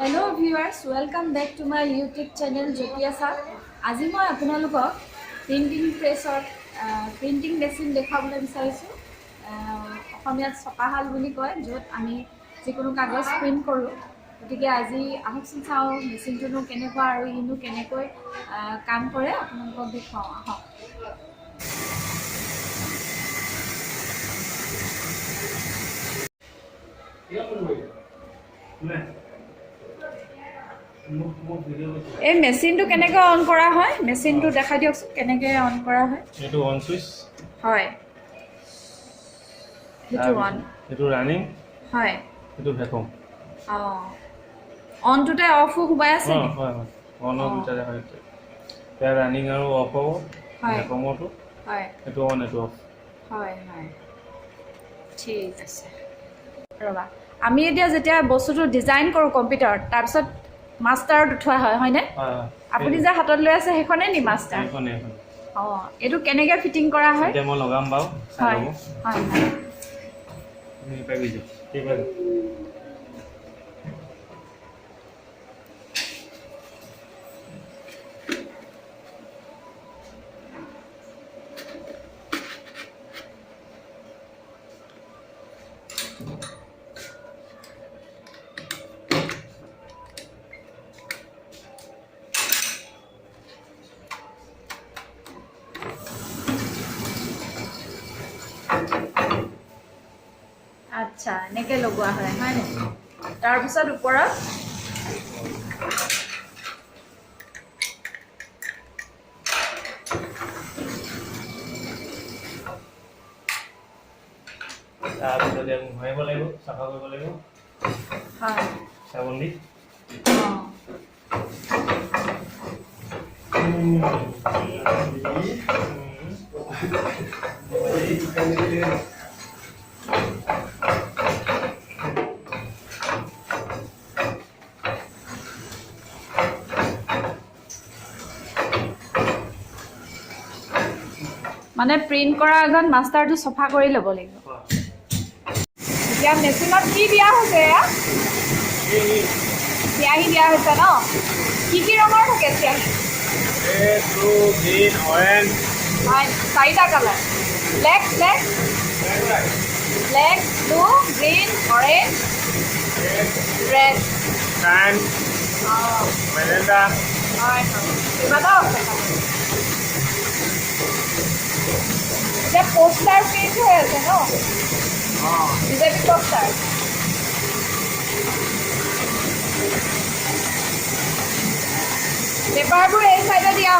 Hello viewers, welcome back to my YouTube channel Jyotia sir. আজি মই আপোনালোকক printing প্ৰেছত printing machine দেখুৱাবলৈ বিচাৰিছোঁ। অসমীয়াত ছপাশাল বুলি কয়, য'ত আমি যিকোনো কাগজ প্ৰিণ্ট কৰোঁ। গতিকে আজি আহকচোন চাওঁ মেচিনটোনো কেনেকুৱা আৰু ইনো কেনেকৈ কাম কৰে, আপোনালোকক দেখুৱাওঁ আহক। এই মেচিনটো কেনেকৈ অন কৰা হয়, মেচিনটো দেখাই দিয়কচোন, কেনেকৈ অন কৰা হয়। এইটো অন চুইচ। হয়, সেইটো অন। এইটো ৰানিং। হয়। এইটো ভেকুম। অঁ, অনটোতে অফো সোমাই আছে নি? হয় হয়, অনৰ দুটা দেখা হৈছে এতিয়া, ৰানিং আৰু অফ হ'ব। ভেকুমৰটো এইটো অন, এইটো অফ। হয় হয়, ঠিক আছে। ৰ'বা, আমি এতিয়া যেতিয়া বস্তুটো ডিজাইন কৰোঁ কম্পিউটাৰত, তাৰপিছত মাষ্টাৰত উঠোৱা হয়, হয়নে? হয় হয়। আপুনি যে হাতত লৈ আছে, সেইখনেই নি মাষ্টাৰ? এইখনে, এইখন। অঁ, এইটো কেনেকৈ ফিটিং কৰা হয়? এতিয়া মই লগাম বাৰু, চাই ল'ব। হয় হয়। তুমি পাই গৈছে, ঠিক আছে। আচ্ছা, এনেকৈ লগোৱা হয়, হয়নে? তাৰপিছত ওপৰত তাৰপিছত ইয়াক মোহাৰিব লাগিব, চাফা কৰিব লাগিব চাবোন দি। মানে প্ৰিণ্ট কৰাৰ আগত মাষ্টাৰটো চফা কৰি ল'ব লাগিব। এতিয়া মেচিনত কি দিয়া হৈছে? এয়া চিয়াহী দিয়া হৈছে ন? কি কি ৰঙৰ থাকে চিয়াহী? Red, blue, green, orange. হয়, চাৰিটা colour, black, black, black, blue, green, orange, red. Cyan, অঁ। মেজেণ্টা। হয় হয়, কেইবাটাও আছে colour। এতিয়া পোষ্টাৰ প্ৰিণ্ট হৈ আছে ন? অঁ। BJP poster. পেপাৰবোৰ এই চাইডে দিয়া